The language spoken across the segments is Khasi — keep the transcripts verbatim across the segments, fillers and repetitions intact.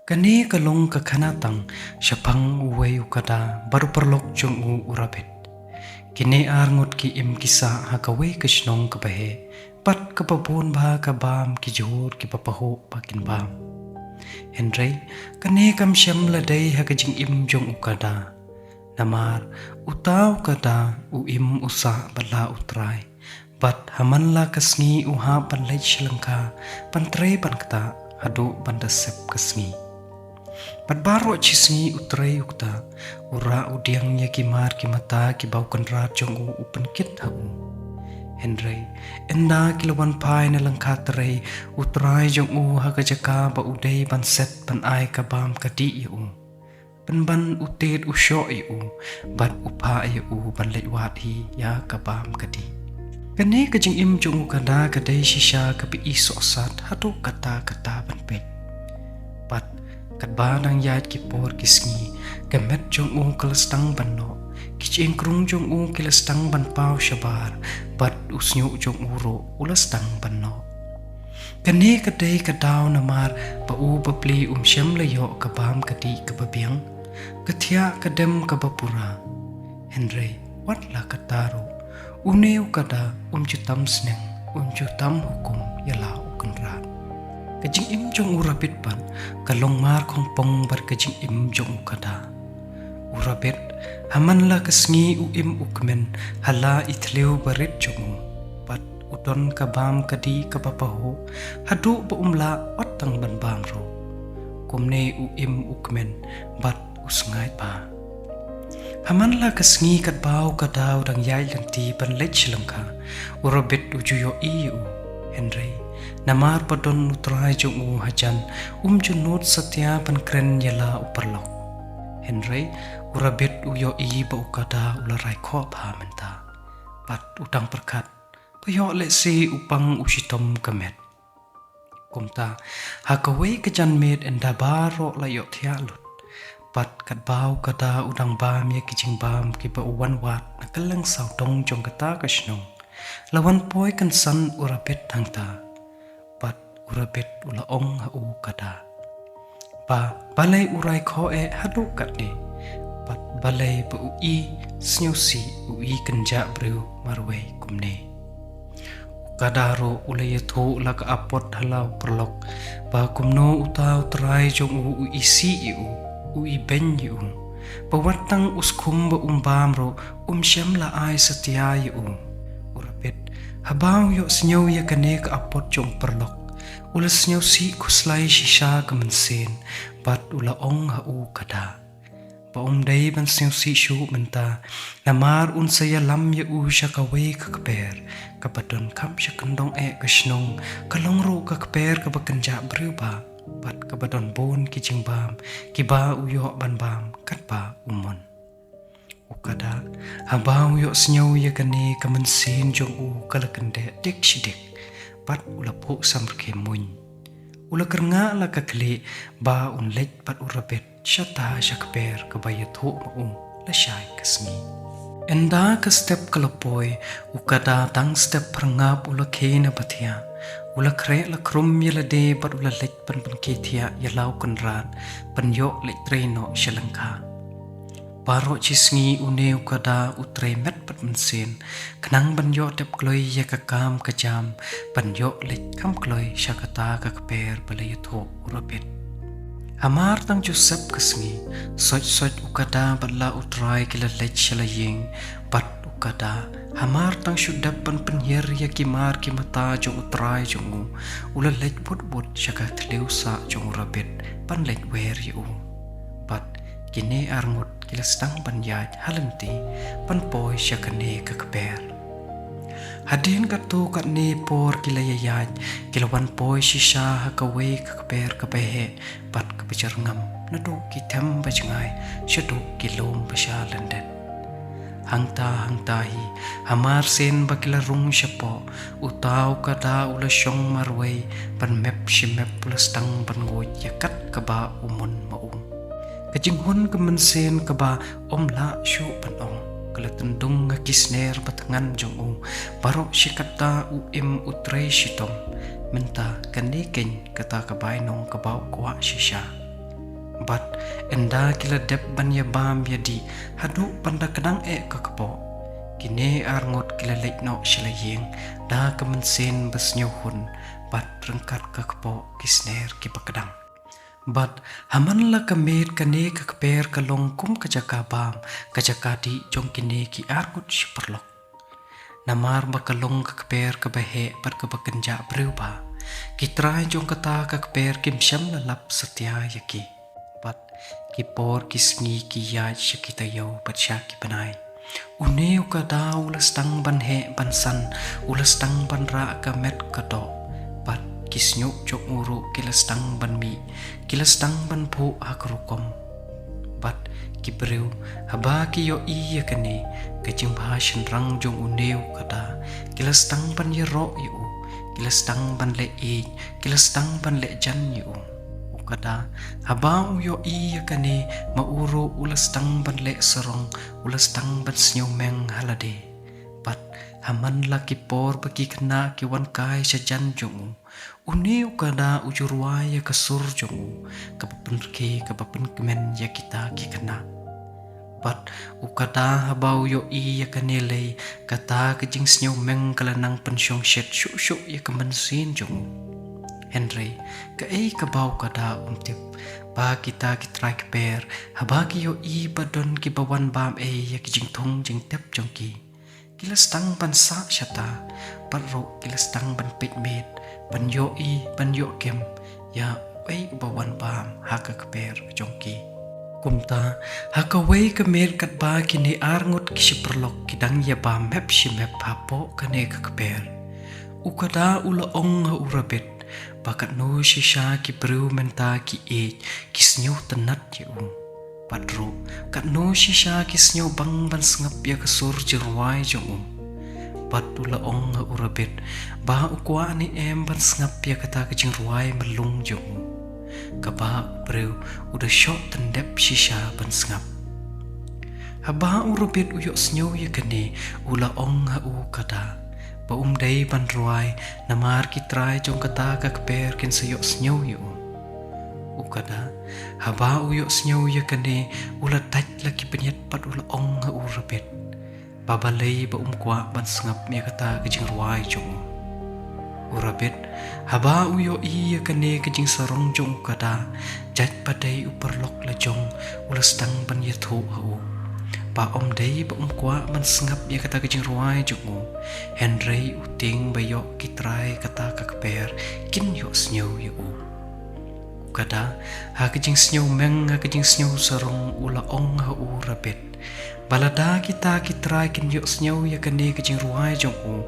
Kane ka long ka khana tang shaphang uwei u kada bad u paralok jong u u rabbit. Kine ar ngut ki im ki sah ha kawei ka shnong kaba heh, bad kaba bun bha ka bam ki jhur kiba pahuh ba kin bam. Hynrei kane kam shym la dei ha ka jingim jong u kada. Namar uta u kada u im u sah bad la u trai. Bad ha man la ka sngi u hap ban leit sha lyngkha ban trei ban ktah haduh ban da sep ka sngi. Bad baroh shi sngi u trei u ktah, u rah u dieng ïa ki mar ki mata kiba u kynrad jong u u pynkit ha u. Hynrei ynda ki la wan phai na lyngkha trei, u trai jong u ha ka jaka ba u dei ban set ban ai ka bam ka dih ïa u, pynban u tied u shoh ïa u bad u phah ïa u ban leit wad hi ïa ka bam ka dih. Kane ka jingim jong u kada ka dei shisha kaba i sohsat haduh katta katta ban peit. Bad katba dang ïaid ki por ki sngi, ka met jong u ka la sdang ban noh, ki jingkrung jong u ki la sdang ban paw shabar, bad u shñiuh jong u ruh u la sdang ban noh. Kane ka dei ka daw namar ba u bapli um shym la ïoh ka bam ka dih kaba biang, ka thiah ka dem kaba pura. Hynrei wat la katta ruh, une u kada um ju tam sneng, um ju tam hukum ïa la u kynrad. Ka jingim jong u rabbit pat ka long mar khongpong bad ka jingim jong u kada. U rabbit ha man la ka sngi u im u kmen ha la i thliew barit jong u, bad u don ka bam ka dih kaba pahuh haduh ba um lah wat tang ban bam ruh. Kumne u im u kmen bad u sngaid bha. Ha man la ka sngi katba u kada u dang ïaid lynti ban leit sha lyngkha, u rabbit u ju ïohi ïa u. Hynrei namar ba don u trai jong u hajan, um ju nud satia ban kren ïa la u paralok. Hynrei u rabbit u ïohi ba u kada u la rai khoh bha mynta, bad u dang pyrkhat ba ïoh lehse u pang u shitom ka met. Kumta ha kawei ka janmiet ynda baroh la ïohthiah lut, bad katba u kada u dang bam ïa ki jingbam kiba u wan wad na kylleng sawdong jong kata ka shnong, la wan poi kynsan u rabbit hangta. Bad u rabbit u la ong ha u kada ba balei u rai khoh eh haduh katne, bad balei ba u i sngewsih, u i kynjah briew marwei kumne. U kada ruh u la ïathuh la ka apot ha la u paralok ba kumno uta u trai jong u u isih ïa u, u ibeiñ ïa u, ba wat tang u skhum ba um bam ruh um shym la ai satia ïa u. U rabbit haba u ïohsngew ïa kane ka apot jong u paralok, u la sngewsih khuslai shisha ka mynsiem, bad u la ong ha u kada ba um dei ban sngewsih shuh mynta, namar un sa ïalam ïa u sha kawei ka kper kaba don kham sha kyndong eh ka shnong, ka long ruh ka kper kaba kynjah briew bha, bad kaba don bun ki jingbam kiba u ïoh ban bam katba u mon. U kada haba u ïohsngew ïa kane, ka mynsiem jong u ka la kyndeh dik shi dik, bad u la phuh samrkhie muiñ. U la kyrngah la ka khlieh ba un leit bad u rabbit shata sha kper kaba ïathuh ma u lashai ka sngi. Ynda ka step ka la poi, u kada dang step pyrngap u la khie na ba thiah. U la khreh la khrum ïa lade bad u la leit ban pynkhie thiah ïa la u kynrad ban ïoh leit trei noh sha lyngkha. Baroh shi sngi une u kada u trei met bad mynsiem khnang ban ïoh dep kloi ïa ka kam ka jam, ban ïoh leit kham kloi sha kata ka kper ba la ïathuh u rabbit. Hamar tang ju sep ka sngi, soit soit u kada bad la u trai ki la leit sha la ïing, bad u kada hamar tang shu dep ban pynhiar ïa ki mar ki mata jong u trai jong u, u la leit bud bud sha ka thliew sah jong u rabbit ban leit wer ïa u. Bad kine ar ngut ki la sdang ban ïaid ha lynti ban poi sha kane ka kper. Hadien katto katne por ki la ïaid, ki la wan poi shisha ha kawei ka kper kaba heh bad kaba jyrngam, naduh ki them ba jngai shaduh ki lum ba sha lyndet. Hangta hangta hi, hamar sien ba ki la rung shapoh, uta u kada u la shong marwei, ban mep shi mep u la sdang ban nguid ïa kat kaba u mon ma u. Ka jinghun ka mynsiem kaba ym lah shuh ban ong ka la tyndung ha ki sner ba thngan jong u. Baroh shi katta u im u trei shitom. Mynta kane keiñ kata ka bainong kaba u kwah shisha. Bad ynda ki la dep ban ïabam ïadih haduh ban da kdang eh ka kpoh, kine arngut ki la leit noh sha la ïing da ka mynsiem ba sngewhun bad ryngkat ka kpoh ki sner kiba kdang. Bad ha man la ka miet kane ka kper ka long kum ka jaka bam, ka jaka dih jong kine ki arngut shi paralok. Namar ba ka long ka kper kaba heh bad kaba kynjah briew bha, ki trai jong kata ka kper kim shym la lap satia ïa ki. Bad ki por ki sngi ki ïaid sha ki taïew bad sha ki bnai, une u kada u la sdang ban heh ban san, u la sdang ban rah ka met ka doh. Bad ki shñiuh jong u ruh ki la sdang ban mih, ki la sdang ban phuh ha ka rukom. Bad ki briew haba ki ïohi ïa kane ka jingbha shynrang jong une u kada, ki la sdang ban ïaroh ïa u, ki la sdang ban leh ïeit, ki la sdang ban leh jan ïa u. U kada haba u ïohi ïa kane, ma u ruh u la sdang ban leh sarong, u la sdang ban sngewmeng ha lade. Bad ha man la ki por ba ki khynnah ki wan kai sha jan jong u, une u kada u ju rwai ïa ka sur jong u kaba pynrkhie, kaba pynkmen ïa kita ki khynnah. Bad u kada haba u ïohi ïa kane lei, kata ka jingsngewmeng ka la nang pynshong shet shuh shuh ïa ka mynsiem jong u. Hynrei kaei kaba u kada um tip, ba kita ki trai kper haba ki ïohi ba don kiba wan bam ei ïa ki jingthung jingtep jong ki, ki la sdang ban sah shata, bad ruh ki la sdang ban peit miet, ban ïohi, ban ïoh kem ïa uei uba wan bam ha ka kper jong ki. Kumta ha kawei ka miet katba kine arngut ki shi paralok ki dang ïabam hep shim hep hapoh kane ka kper, u kada u la ong ha u rabbit ba katno shisha ki briew mynta ki ïeit, ki sngewtynnat ïa u. Bad ruh katno shisha ki sngewbang ban sngap ïa ka sur jingrwai jong u. Bad u la ong ha u rabbit ba u kwah ne em ban sngap ïa kata ka jingrwai mlung jong u, kaba u briew u da shoh tyndep shisha ban sngap. Haba u rabbit u ïohsngew ïa kane, u la ong ha u kada ba um dei ban rwai, namar ki trai jong kata ka kper kin sa ïohsngew ïa u. U kada haba u ïohsngew ïa kane, u la tait la ki bniat bad u la ong ha u rabbit ba balei ba um kwah ban sngap ïa kata ka jingrwai jong u. U rabbit haba u ïohi ïa kane ka jingsarong jong u kada, jait ba dei u paralok la jong, u la sdang ban ïathuh ha u ba um dei ba um kwah ban sngap ïa kata ka jingrwai jong u, hynrei u tieng ba ïoh ki trai kata ka kper kin ïohsngew ïa u. U kada ha ka jingsngewmeng, ha ka jingsngewsarong u la ong ha u rabbit ba lada kita ki trai kin ïohsngew ïa kane ka jingrwai jong u,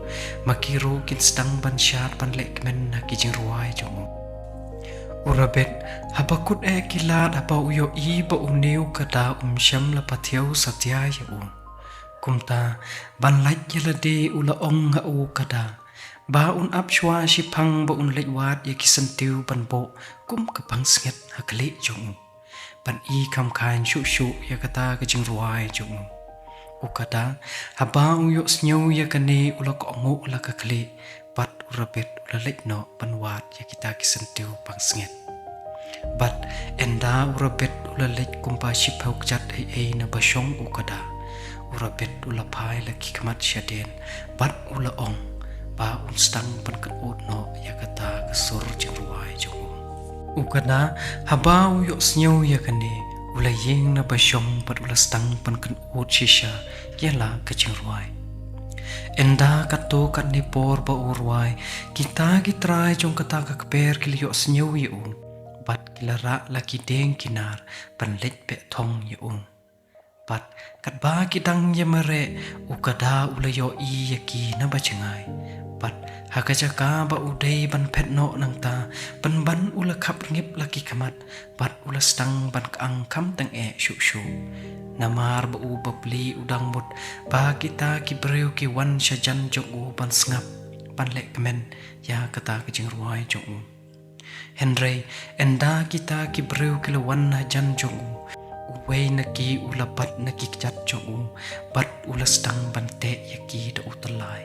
ma ki ruh kin sdang ban shad ban leh kmen ha ki jingrwai jong u. U rabbit haba kut eh ki lad haba u ïohi ba une u kada um shym la pathiaw satia ïa u. Kumta ban lait ïa lade u la ong ha u kada ba un ap shuwa shiphang ba un leit wad ïa ki syntiew ban buh kum ka pangsngiat ha khlieh jong u, ban i kham khaiñ shuh shuh ïa kata ka jingrwai jong u. U kada haba u ïohsngew ïa kane u la kohnguh la ka khlieh, bad u rabbit u la leit noh ban wad ïa kita ki syntiew pangsngiat. Bad ynda u rabbit u la leit kumba shiphew kjat ei ei na ba shong u kada, u rabbit u la phai la ki khmat shadien bad u la ong ba un sdang ban kynud noh ïa kata ka sur jingrwai jong u. U kada haba u ïohsngew ïa kane, u la ïeng na ba shong bad u la sdang ban kynud shisha ïa la ka jingrwai. Ynda katto katne por ba u rwai, kita ki trai jong kata ka kper ki la ïohsngew ïa u bad ki la rah la ki dieng ki nar ban leit beh thong ïa u. Bad katba ki dang ïamareh, u kada u la ïohi ïa ki na ba jngai. Bad ha ka jaka ba u dei ban phet noh nangta, pynban u la khap rngip la ki khmat bad u la sdang ban kyang kham tyngeh shuh shuh. Namar ba u bapli u dang mut ba kita ki briew ki wan sha jan jong u ban sngap, ban leh kmen ïa kata ka jingrwai jong u. Hynrei ynda kita ki briew ki la wan ha jan jong u, uwei na ki u la bat na ki kjat jong u bad u la sdang ban teh ïa ki da u tyllai.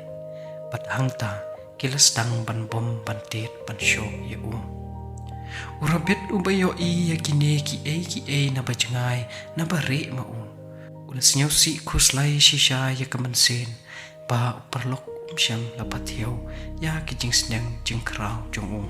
Bad hangta ki la sdang ban bom ban tied ban shoh ïa u. U rabbit uba ïohi ïa kine kiei kiei naba jngai, naba rieh ma u, u la sngewsih khuslai shisha ïa ka mynsiem ba u paralok um shym la pathiaw ïa ki jingsneng jingkhraw jong u.